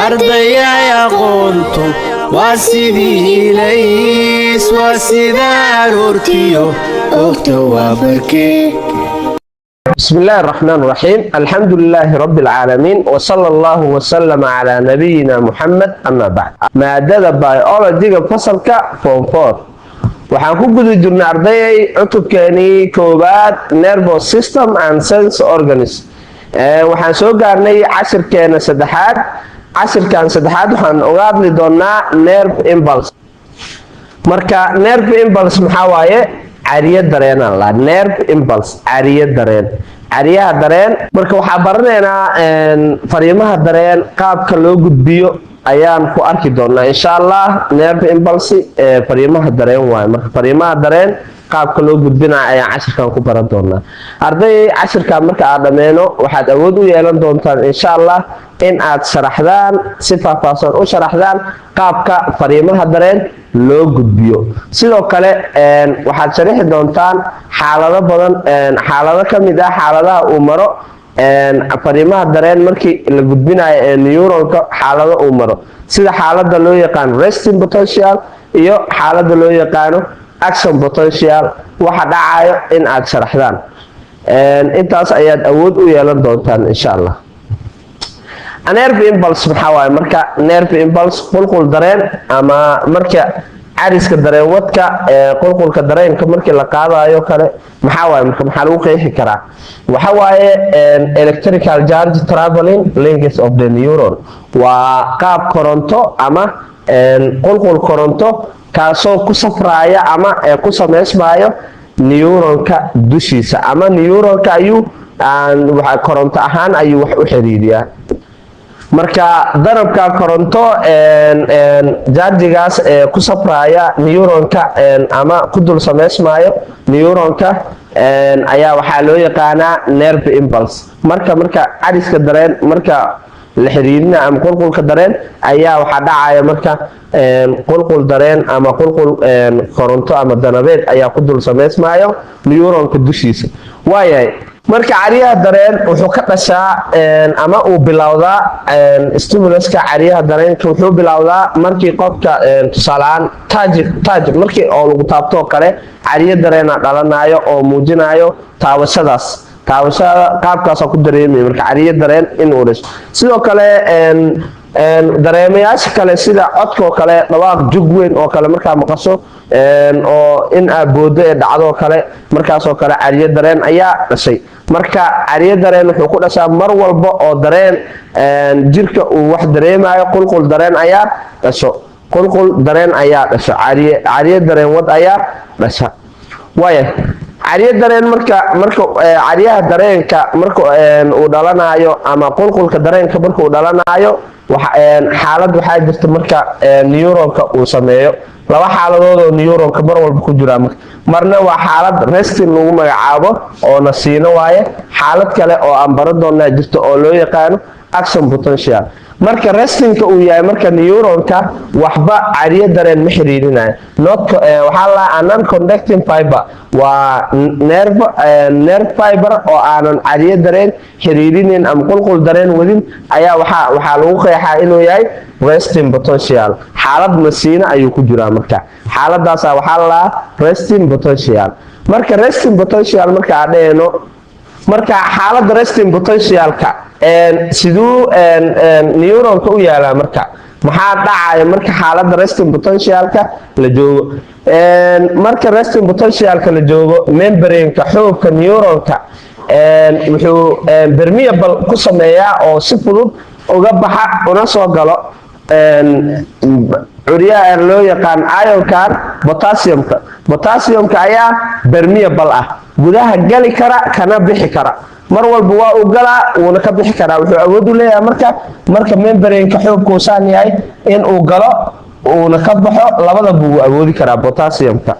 Ardayay, aqoontu waa sidii ilays, waa sida aroortiyo ogta waa barkee. بسم الله الرحمن الرحيم، الحمد لله رب العالمين، وصلى الله وسلم على نبينا محمد، أما بعد. Maadada biologyga, fasalka form 4, waxaan ku guda jirnay, ardayay, cutubkeenii koowaad, nervous system and sense organs. Waxaan soo gaarnay cashirkeena saddexaad. Cashirkan saddexaad waxaan uga hadli doonaa nerve impulse. Marka nerve impulse maxaa waaye? Cariyo dareenaan laa. Nerve impulse, cariyo dareen, cariyaha dareen. Marka waxaa baranaynaa fariimaha dareen qaabka loo gudbiyo ayaan ku arki doonaa, insha Allah. Nerve impulse fariimaha dareen waaye. Marka fariimaha dareen qaabka loo gudbinaya ayaan cashirkan ku baran doonaa, arday. Cashirkan marka aad dhammeeno, waxaad awood u yeelan doontaan, insha Allah, in aad sharaxdaan, si faahfaahsan u sharaxdaan qaabka fariimaha dareen loo gudbiyo. Sidoo kale waxaad sharixi doontaan xaalado badan, xaalado ka mid ah xaaladaha uu maro fariimaha dareen markii la gudbinayo ee neuronka, xaalado uu maro, sida xaalada loo yaqaano resting potential iyo xaalada loo yaqaano action potential, waxa dhacayo in aad sharaxdaan. Intaas ayaad awood u yeelan doontaan, insha Allah. Nerve impulse maxaa waaye? Marka nerve impulse, qulqul dareen, ama marka cariska dareenwadka ee qulqulka dareenka markii la qaadayo kale maxaa waaye? Marka maxaa lagu qeexi karaa? Waxa waaye electrical charge traveling length of the neuron. Waa qaab koronto ama qulqul koronto kaasoo ku safraaya ama ku samaysmayo neuronka dushiisa, ama neuronka ayuu koronto ahaan ayuu wax u xiriiriyaa. Marka danabka koronto, charge-igaas ee ku safraaya neuronka ama ku dul samaysmayo neuronka ayaa waxaa loo yaqaanaa nerve impulse. Marka cariska dareen marka la xiriirina ama qulqulka dareen ayaa waxaa dhacaya, marka qulqul dareen ama qulqul koronto ama danabeed ayaa ku dul samaysmayo neuronka dushiisa. Waayahay, marka cariyaha dareen wuxuu ka dhashaa ama uu bilowdaa, stimuluska cariyaha dareenka wuxuu bilowdaa markii qofka, tusaaleahaan, touch markii oo lagu taabto oo kale, cariyo dareena dhalanayo oo muujinayo taabashadaas. Taabashada qaabkaasa ku dareemaya marka cariyo dareen inuu dhasho. Sidoo kale dareemayaasha kale, sida codkaoo kale, dhawaaq jug weyn oo kale markaa maqasho oo in aad boodo ee dhacdoo kale, markaasoo kale cariyo dareen ayaa dhashay. Marka cariyo dareen wuxuu ku dhashaa mar walba oo dareen jirka uu wax dareemayo, qulqul dareen ayaa dhasho, qulqul dareen ayaa dhasho, cariyo dareen wad ayaa dhasha. Waaya, cariyo dareen marka cariyaha dareenka marka uu dhalanayo ama qulqulka dareenka marka uu dhalanayo, xaalad waxaa jirta marka neuronka uu sameeyo. Laba xaaladood oo neuronka mar walba ku jira marna waa xaalad resting lagu magacaabo oo nasiino waaye. Xaalad kale oo aan baran doonaa jirto oo loo yaqaano action potential. Marka restingka uu yahay, marka neuronka waxba cariyo dareen ma xiriirinayo. Not waxaa la non conducting fiber, waa nerve fiber oo aanan cariyo dareen xiriirinin ama qulqul dareen wadin ayaa waxaa lagu qeexaa inuu yahay resting potential. Xaalad nasiino ayuu ku jiraa. Marka xaaladaasa waxaa la lahaa resting potential. Marka resting potential marka aan dhehayno, marka xaaladda resting potentialka siduu neuronka u yaalaa? Marka maxaa dhacaya marka xaaladda resting potentialka la joogo? Marka resting potentialka la joogo, membraneka, xuubka neuronka wuxuu permeable ku sameeyaa oo si fudud uga baxa una soo galo curyaha loo yaqaan ionkan potassiumka. Potassiumka ayaa permeable ah, gudaha gali kara kana bixi kara. Mar walba waa uu galaa, wuuna ka bixi karaa. Wuxuu awood u leeyahay marka membraneka xuubka uu saan yahay in uu galo uuna ka baxo, labadaba wuu awoodi karaa potassiumka.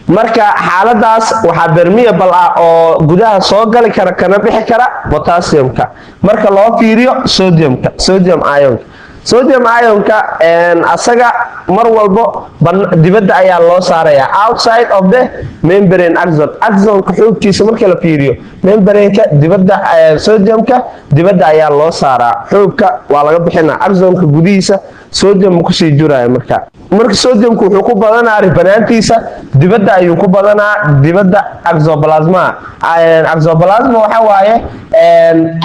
Marka xaaladaas waxaa permeable ah oo gudaha soo gali kara kana bixi kara potassiumka marka loo fiiriyo sodiumka, sodium ionka. Sodium ionka asaga mar walbo dibadda ayaa loo saaraya, outside of the membrane axon. Axonka xoogtiisa marka la fiiriyo, membraneka dibadda, sodiumka dibadda ayaa loo saaraa, xoogka waa laga bixinaa. Axonka gudihiisa sodium kusii juraya. Marka sodiumku wuxuu ku badanaa ribanaantiisa, dibadda ayuu ku badanaa, dibadda axoplasmaha. Axoplasma waxa waaye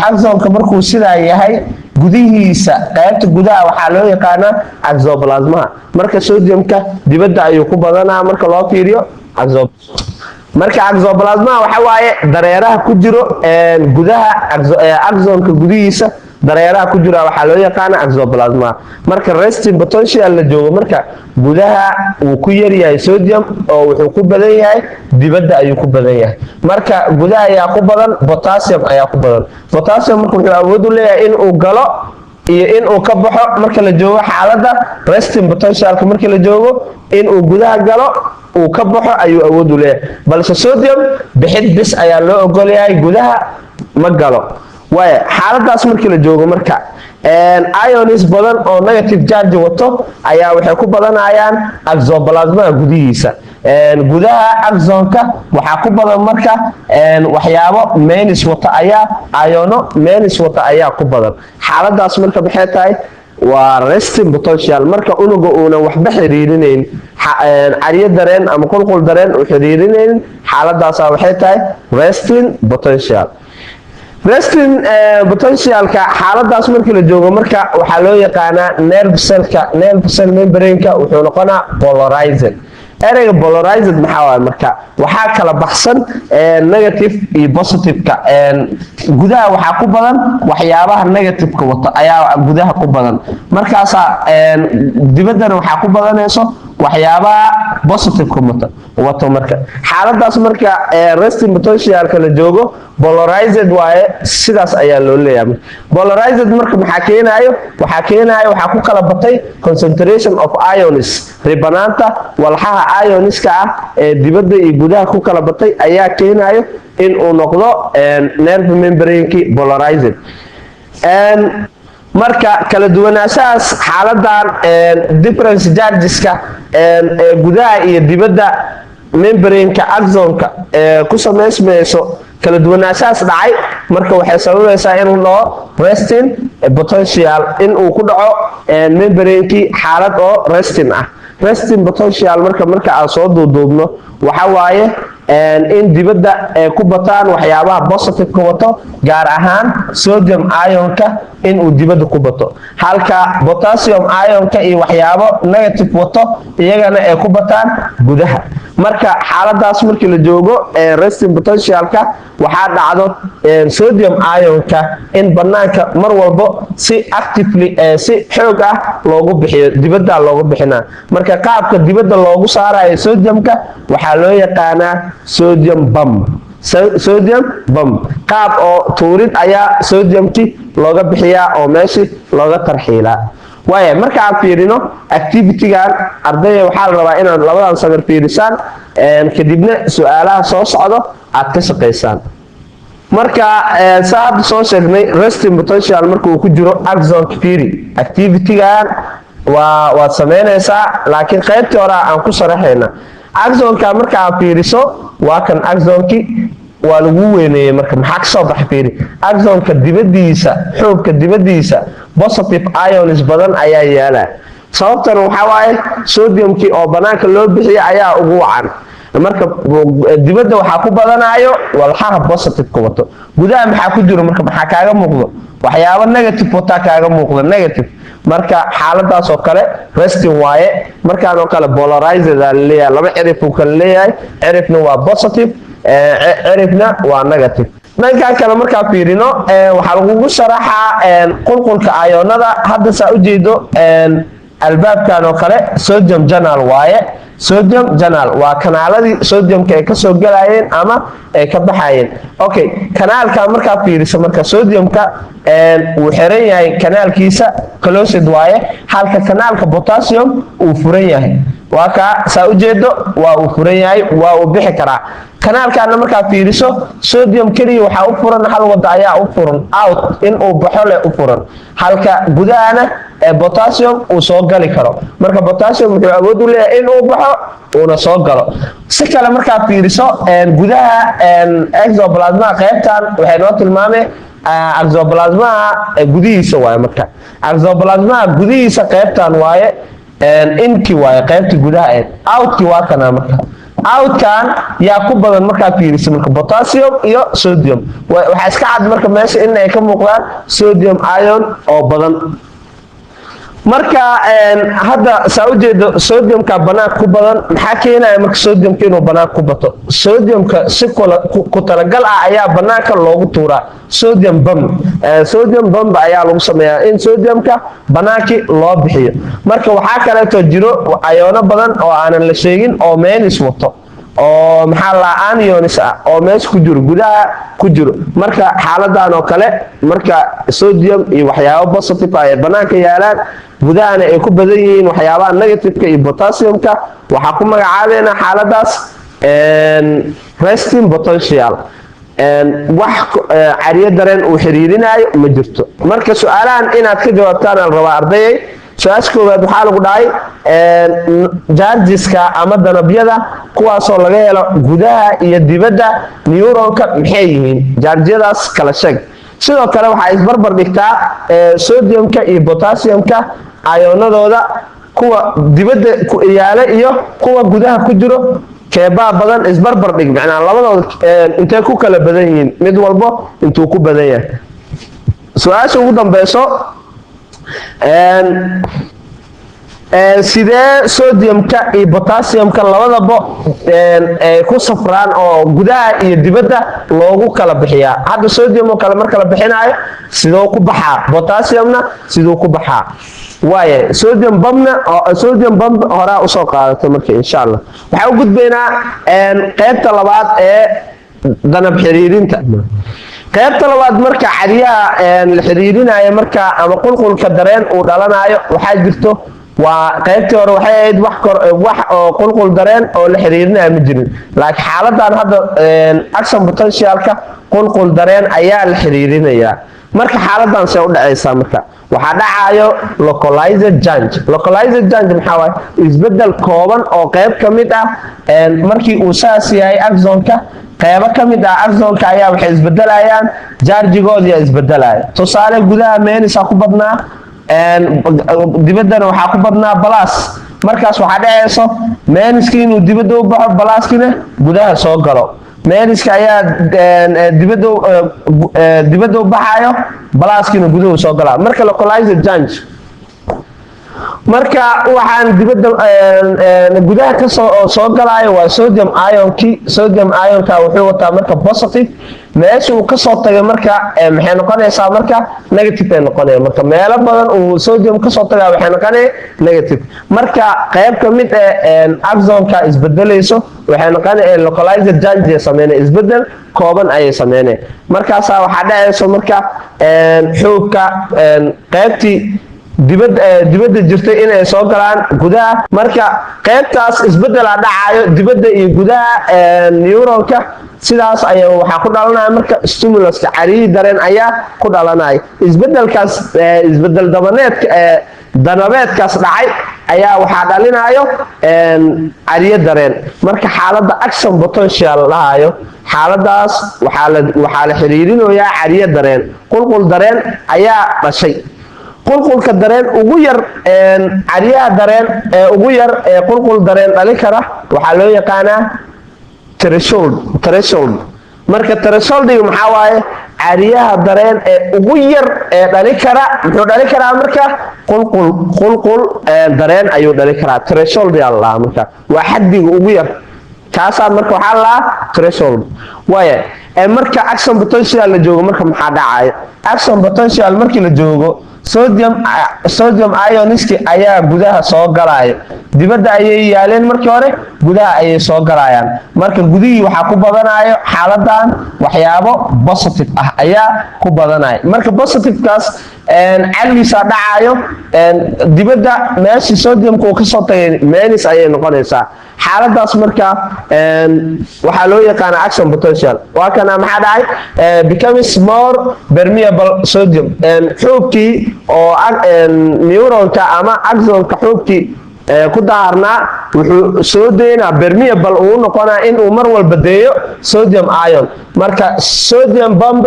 axonka markuu sidaa yahay, gudihiisa, qaybta gudaha waxaa loo yaqaanaa axoplasmaha. Marka sodiumka dibadda ayuu ku badanaa marka loo fiiriyo. Marka axoplasmaha waxa waaye dareeraha ku jiro gudaha axonka gudihiisa. Dareeraha ku jira waxaa loo yaqaana axoplasmaha. Marka resting potential la joogo, marka gudaha wuu ku yaryahay sodium oo wuxuu ku badan yahay dibadda ayuu ku badan yahay. Marka gudaha ayaa ku badan, potassium ayaa ku badan. Potassium marka wuxuu awood u leeyahay in uu galo iyo in uu ka baxo. Marka la joogo xaaladda resting potentialka, marka la joogo, in uu gudaha galo, uu ka baxo ayuu awood u leeyahay, balse sodium bixid bis ayaa loo ogol yahay, gudaha ma galo. Waaya, xaaladaas markii la joogo, marka ions badan oo negative charge wato ayaa waxay ku badanayaan axoplasmaha gudihiisa. Gudaha axonka waxaa ku badan marka waxyaabo minus wata ayaa, iono minus wata ayaa ku badan. Xaaladaas marka maxay tahay? Waa resting potential, marka unuga uunan waxba xiriirinayn, caryo dareen ama qulqul dareen uu xiriirinaynin. Xaaladaasa waxay tahay resting potential. Resting potentialka xaaladaas markii la joogo, marka waxaa loo yaqaanaa nerve cellka, nerve cell membrane-ka wuxuu noqonaa polarized. Ereyga polarized maxaa waaye? Marka waxaa kala baxsan negative iyo positive-ka. Gudaha waxaa ku badan waxyaabaha negative-ka wato ayaa gudaha ku badan, markaasaa dibaddana waxaa ku badanayso waxyaabaha positive-ka wato. Marka xaaladaas, marka resting potentialka la joogo, polarized waaye, sidaas ayaa loo leeyahay. Polarized marka maxaa keenayo? Waxaa keenayo waxaa ku kala batay concentration of ions. Ribanaanta walxaha ionska ah ee dibadda iyo gudaha ku kala batay ayaa keenayo in uu noqdo nerve membrane polarized. Marka kala duwanaanshahaas xaaladan, difference chargeska ee gudaha iyo dibadda membraneka axonka ee ku samaysmayso, kala duwanaanshahaas dhacay marka waxay sababaysaa inuu dhaco resting potential, in uu ku dhaco membranekii xaalad oo resting ah. Resting potential marka aan soo duuduubno, waxa waaye in dibadda ay ku bataan waxyaabaha positive-ka wato, gaar ahaan sodium ionka in uu dibadda ku bato, halka potassium ionka iyo waxyaabo negative wato iyagana ay ku bataan gudaha. Marka xaaladaas markii la joogo resting potentialka, waxaa dhacdo sodium ionka in banaanka mar walbo si actively, si xoog ah loogu bixiyo, dibadda loogu bixinaa. Marka qaabka dibadda loogu saarayo sodiumka waxaa loo yaqaanaa sodium pump. Sodium pump, qaab oo tuurid ayaa sodiumki looga bixiyaa oo meeshii looga tarxiilaa. Waaya, marka aan fiirino activitygan, ardayda, waxaa la rabaa inaad labadan sawir fiirisaan, kadibna su-aalaha soo socdo aad ka shaqaysaan. Marka saa hadda soo sheegnay, resting potential marka uu ku jiro axonka, fiiri activitygan, waad samaynaysaa, laakiin qaybtii hore aan ku sharaxayna. Axonka marka aad fiiriso, waa kan axonki, waa lagu weyneeyey. Marka maxaa ka soo baxay? Fiiri, axonka dibadiisa, xuubka dibadiisa positive ions badan ayaa yaala. Sababtan waxaa waaye sodiumkii oo banaanka loo bixiyay ayaa ugu wacan. Marka dibadda waxaa ku badanayo walxaha positive-ka wato. Gudaha maxaa ku jiro? Marka maxaa kaaga muuqdo? Waxyaabo negative wataa kaaga muuqdo, negative. Marka xaaladaas oo kale resting waaye. Markaan oo kale polarized aa laleeyahay, laba cirif uu kale leeyahay, cirifna waa positive, cirifna waa negative. Dhankan kale markaa fiirino, waxaa lagugu sharaxaa qulqulka ionada. Hadda saa ujeedo, albaabkan oo kale sodium channel waaye. Sodium channel waa kanaaladii sodiumka ay kasoo galayeen ama ay ka baxayeen. Okay, kanaalka markaa fiiriso, marka sodiumka wuu xiran yahay, kanaalkiisa closed waaye, halka kanaalka potassium uu furan yahay. Waa kaa, saa ujeedo, waa uu furan yahay, waa uu bixi karaa. Kanaalkaana markaa fiiriso, sodium keliya waxaa u furan, hal wada ayaa u furan, out in uu baxo leh u furan, halka gudahana ee potassium uu soo gali karo. Marka potassium wuxuu awood u leeyahay in uu baxo uuna soo galo. Si kale markaa fiiriso gudaha axoplasmaha, qaybtan waxay noo tilmaamay axoplasmaha gudihiisa waaye. Marka axoplasmaha gudihiisa qaybtan waaye, inki waaye qaybta gudaha ahayd, outki waa kana. Marka outkan yaa ku badan markaa fiiriso? Marka potassium iyo sodium. Waxaa iska cad marka meesha in ay ka muuqdaan sodium ion oo badan. Marka hadda saa ujeedo, sodiumka banaanka ku badan. Maxaa keenaya marka sodiumka inuu banaanka ku bato? Sodiumka si ku talagal ah ayaa banaanka loogu tuuraa. Sodium pump, sodium pump ayaa lagu sameeyaa in sodiumka banaankii loo bixiyo. Marka waxaa kaleeto jiro ayoono badan oo aanan la sheegin oo minus wato, oo maxaa la anions ah oo meesha ku jiro, gudaha ku jiro. Marka xaaladan oo kale, marka sodium iyo waxyaabo positive ah ay banaanka yaalaan, gudahana ay ku badan yihiin waxyaabaha negativeka iyo potassiumka, waxaa ku magacaabeynaa xaaladaas resting potential. Wax cariyo dareen uu xiriirinayo ma jirto. Marka su-aalahan inaad ka jawaabtaan al rabaa, ardayay. Su-aasha koowaad waxaa lagu dhahay: chargeska ama danabyada kuwaasoo laga helo gudaha iyo dibadda neuronka maxay yihiin? Chargeyadaas kala sheeg. Sidoo kale waxaa isbarbar dhigtaa sodiumka iyo potassiumka ayoonadooda, kuwa dibadda yaala iyo kuwa gudaha ku jiro, keebaa badan? Isbarbar dhig, macnaa labadooda intay ku kala badan yihiin, mid walbo intuu ku badan yahay. Su-aasha ugu dambeyso: sidee sodiumka iyo potassiumka labadaba ay ku safraan oo gudaha iyo dibadda loogu kala bixiyaa? Hadda sodium oo kale marka la bixinaayo sidoo ku baxaa? Potassiumna siduu ku baxaa? Waaya, sodium pumpna, sodium pump horaa usoo qaadatay. Marka insha Allah waxaa u gudbaynaa qaybta labaad ee danab xiriirinta. Qaybta labaad, marka cariyaha la xiriirinayo marka ama qulqulka dareen uu dhalanayo, waxaa jirto, waa qaybtii hore waxay ahayd wax kor wax oo qulqul dareen oo la xiriirinayo ma jirin, laakiin xaaladan hadda action potentialka qulqul dareen ayaa la xiriirinayaa. Marka xaaladan see u dhacaysaa? Marka waxaa dhacayo localized change. Localized change maxaa waaye? Isbedel kooban oo qayb ka mid ah. Markii uu saas yahay axonka, qeybo ka mid ah axonka ayaa waxay isbedelayaan, chargegooda isbedelaya. Tusaale, gudaha minusa ku badnaa, dibaddana waxaa ku badnaa plus. Markaas waxaa dhacayso minuskii inuu dibadda u baxo, pluskina gudaha soo galo. Minuska ayaa dibadda u baxayo, pluskiina gudahu soo galaa. Marka localized change, marka waxaan dibadda gudaha kasoo soo galaayo waa sodium ionkii. Sodium ionka wuxuu wataa marka positive. Meesha uu kasoo tagay marka maxay noqonaysaa? Marka negative ay noqonaya. Marka meelo badan uu sodium kasoo tagaa waxay noqonaya negative. Marka qayb ka mid eh axonka isbedelayso, waxay noqonaya localized change ay sameynaya, isbedel kooban ayay sameynaya. Markaasaa waxaa dhacayso marka xuubka qaybtii dibadda jirtay inay soo galaan gudaha. Marka qaybtaas isbedelaa dhacayo dibadda iyo gudaha neuronka. Sidaas ayaa waxaa ku dhalanaya marka stimuluska, cariyi dareen ayaa ku dhalanaya. Isbedelkaas, isbedel dabaneedka, danabeedkaas dhacay ayaa waxaa dhalinayo cariyo dareen. Marka xaaladda action potential dhahayo, xaaladaas waxaa la xiriirinayaa cariyo dareen, qulqul dareen ayaa dhashay. Qulqulka dareen ugu yar, cariyaha dareen ee ugu yar ee qulqul dareen dhali kara waxaa loo yaqaanaa threshold. Threshold, marka thresholdiga maxaa waaye? Cariyaha dareen ee ugu yar ee dhali kara, muxuu dhali karaa? Marka qulqul dareen ayuu dhali karaa. Threshold yaa la dhahaa. Marka waa xaddiga ugu yar kaasaa marka waxaa la dhahaa threshold. Waaya, marka action potential la joogo, marka maxaa dhacaya? Action potential markii la joogo, sodium ioniski ayaa gudaha soo galaya. Dibadda ayay yaaleen markii hore, gudaha ayay soo galayaan. Marka gudihii waxaa ku badanayo xaaladan waxyaabo positive ah ayaa ku badanaya. Marka positivekaas Calwisaa dhacayo dibadda, meeshii sodiumka uu kasoo tagay minus ayay noqonaysaa. Xaaladaas marka waxaa loo yaqaana action potential. Waa kana, maxaa dhacay? Becomes more permeable sodium, xuubkii oo neuronka ama axonka xuubkii ku daharnaa wuxuu soo deynaa, permeable uu noqonaa inuu mar walba deeyo sodium ion. Marka sodium pump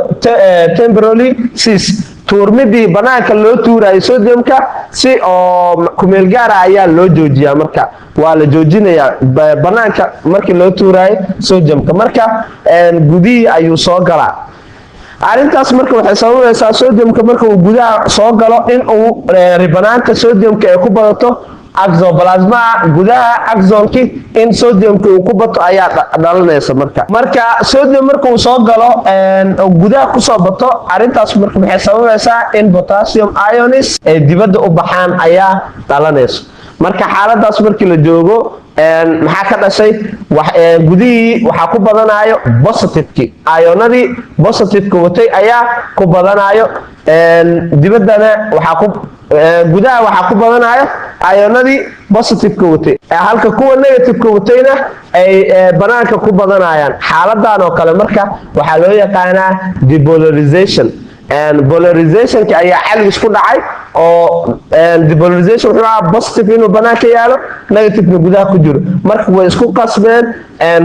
temporarily cease, tuurmidii banaanka loo tuurayo sodiumka si oo kumeel gaara ayaa loo joojiyaa. Marka waa la joojinayaa banaanka markii loo tuurayo sodiumka. Marka gudihii ayuu soo galaa. Arrintaas marka waxay sababaysaa sodiumka marka uu gudaha soo galo in uu ribanaanta sodiumka ay ku badato axoplasmaha, gudaha axonki in sodiumka uu ku bato ayaa dhalanaysa. Marka sodium marka uu soo galo, gudaha kusoo bato, arrintaas marka maxay sababaysaa? In potassium ions ay dibadda u baxaan ayaa dhalanaysa. Marka xaaladaas markii la joogo, maxaa ka dhashay? Gudihii waxaa ku badanayo positiveki, ionadii positiveka watay ayaa ku badanayo. Dibaddana waxaa ku gudaha waxaa ku badanayo ionadii positiveka watay, halka kuwa negativeka watayna ay banaanka ku badanayaan. Xaaladan oo kale marka waxaa loo yaqaanaa depolarization. Polarizationka ayaa calwis ku dhacay oo depolarization wuxuu ahaa positive inuu banaanka yaalo, negativena gudaha ku jiro. Marka way isku qasbeen,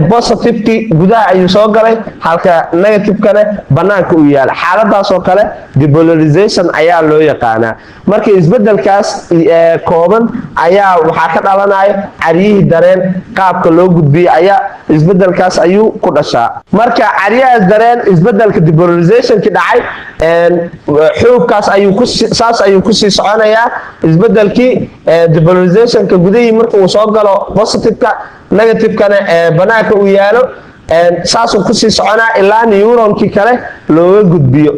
positiveki gudaha ayuu soo galay, halka negativekana banaanka uu yaalo. Xaaladaas oo kale depolarization ayaa loo yaqaanaa. Marka isbedelkaas kooban ayaa waxaa ka dhalanaya caryihii dareen qaabka loo gudbiyey ayaa isbedelkaas ayuu ku dhashaa. Marka caryahaas dareen isbedelka depolarizationki dhacay, xuubkaas ayuu ku saas ayuu kusii soconayaa. Isbedelkii depolarizationka gudihii marka uu soo galo positiveka, negativekana banaanka uu yaalo, saasuu kusii soconaa ilaa neuronkii kale looga gudbiyo.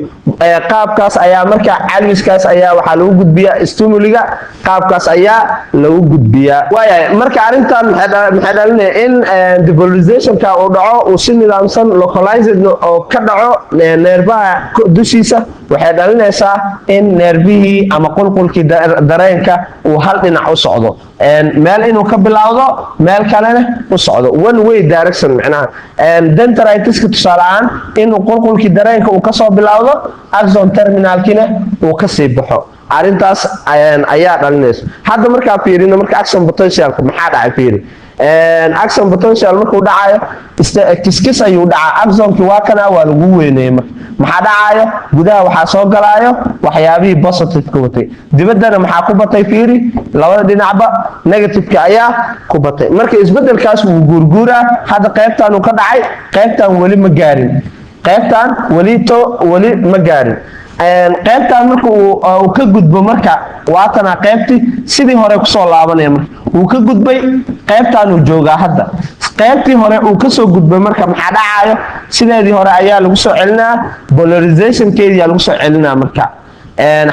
Qaabkaas ayaa marka calwiskaas ayaa waxaa lagu gudbiyaa stimuliga, qaabkaas ayaa lagu gudbiyaa. Waayahay, marka arrintan maxay dhalinaya? In depolarizationka uu dhaco, uu si nidaamsan localized oo ka dhaco neerbaha dushiisa, waxay dhalinaysaa in neerbihii ama qulqulkii dareenka uu hal dhinac u socdo, meel inuu ka bilowdo, meel kalena u socdo, one way direction. Macnaha dendritiska tusaale ahaan, inuu qulqulkii dareenka uu kasoo bilowdo axon terminalkina uu kasii baxo, arrintaas ayaa dhalinaysa. Hadda markaa fiirino marka action potentialka, maxaa dhacay? Fiiri, action potential markuu dhacayo kiskis ayuu dhacaa. Axonkii waa kana, waa lagu weyneeyey. Marka maxaa dhacayo? Gudaha waxaa soo galaayo waxyaabihii positiveka watay, dibaddana maxaa ku batay? Fiiri, labada dhinacba negativeka ayaa ku batay. Marka isbedelkaas wuu guurguuraa. Hadda qaybtan uu ka dhacay, qaybtan weli ma gaarin, qaybtan weli to weli ma gaarin. Qaybtan marka uu ka gudbo, marka waatana qaybtii sidii hore kusoo laabanaya. Marka wuu ka gudbay, qaybtan uu joogaa hadda, qaybtii hore uu kasoo gudbay. Marka maxaa dhacayo? Sideedii hore ayaa lagu soo celinaa, polarizationkeedii lagu soo celinaa. Marka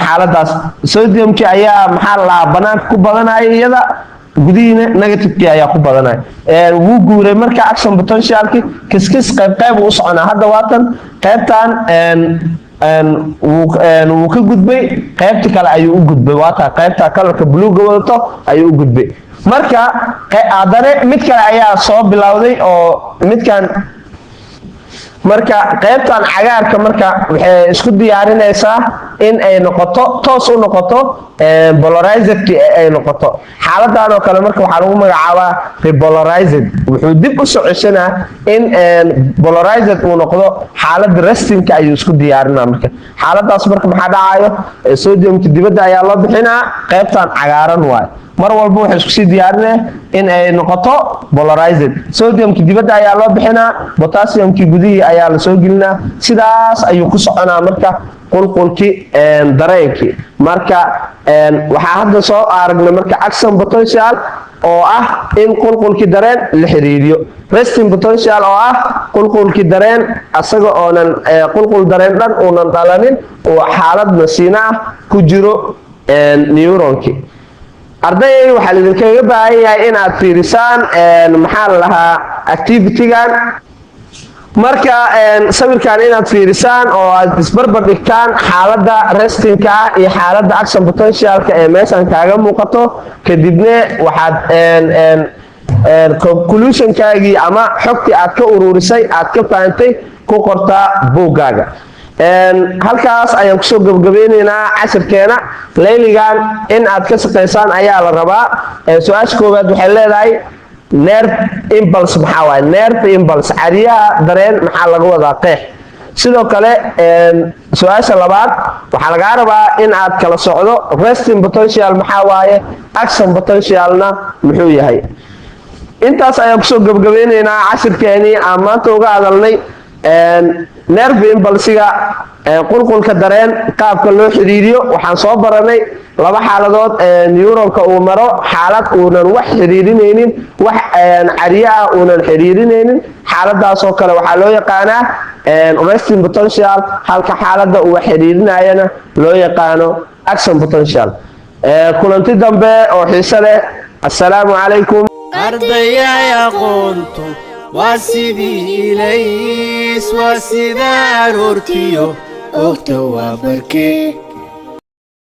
xaaladaas sodiumkii ayaa, maxaa la lahaa, banaanka ku badanaya iyada, gudihiina negativekii ayaa ku badanaya. Wuu guuray marka action potentialki kiskis, qayb qayb uu u soconaa. Hadda waatan qaybtan wuu ka gudbay, qaybta kale ayuu u gudbay. Waata qaybta colorka buluuga wadato ayuu u gudbay. Marka haddana mid kale ayaa soo bilowday oo midkan. Marka qaybtan cagaarka marka waxay isku diyaarinaysaa in ay noqoto, toos u noqoto polarizedki ay noqoto. Xaaladan oo kale marka waxaa lagu magacaabaa repolarized. Wuxuu dib u soo ceshanaa in polarized uu noqdo, xaalada restingka ayuu isku diyaarinaa. Marka xaaladaas marka maxaa dhacayo? Sodiumka dibadda ayaa loo bixinaa. Qaybtan cagaaran waayo, mar walba waxay isku sii diyaarinaya in ay noqoto polarized. Sodiumki dibadda ayaa loo bixinaa, potassiumkii gudihii ayaa lasoo gelinaa. Sidaas ayuu ku soconaa marka qulqulkii dareenkii. Marka waxaa hadda soo aragnay marka action potential oo ah in qulqulkii dareen la xiriiriyo, resting potential oo ah qulqulkii dareen asaga oonan qulqul dareen dhan uunan dhalanin, oo xaalad nasiina ah ku jiro neuronkii. Ardayay, waxaa laidinkaga baahan yahay inaad fiirisaan, maxaa la lahaa, activitygan. Marka sawirkan inaad fiirisaan oo aad isbarbar dhigtaan xaaladda restingka ah iyo xaaladda action potentialka ee meeshan kaaga muuqato, kadibna waxaad conclusionkaagii ama xogtii aad ka ururisay, aad ka fahantay, ku qortaa buuggaaga. Halkaas ayaan kusoo gabgabeyneynaa cashirkeena. Layligan in aad ka shaqaysaan ayaa la rabaa. Su-aasha koowaad waxay leedahay: nerve impulse maxaa waaye? Nerve impulse, cariyaha dareen, maxaa laga wadaa? Qeex. Sidoo kale su-aasha labaad waxaa lagaa rabaa in aad kala socdo resting potential maxaa waaye, action potentialna muxuu yahay. Intaas ayaan kusoo gabgabeyneynaa cashirkeenii aan maanta uga hadalnay nerve impulsiga, qulqulka dareen, qaabka loo xiriiriyo. Waxaan soo baranay laba xaaladood neuronka uu maro: xaalad uunan wax xiriirinaynin, wax cariye ah uunan xiriirinaynin, xaaladaasoo kale waxaa loo yaqaanaa resting potential, halka xaaladda uu wax xiriirinayana loo yaqaano action potential. Kulanti dambe oo xiise leh. Assalaamu calaykum. Ardayay, aqoontu waa sidii ilays, waa sida aroortiyo ogta waa barkee.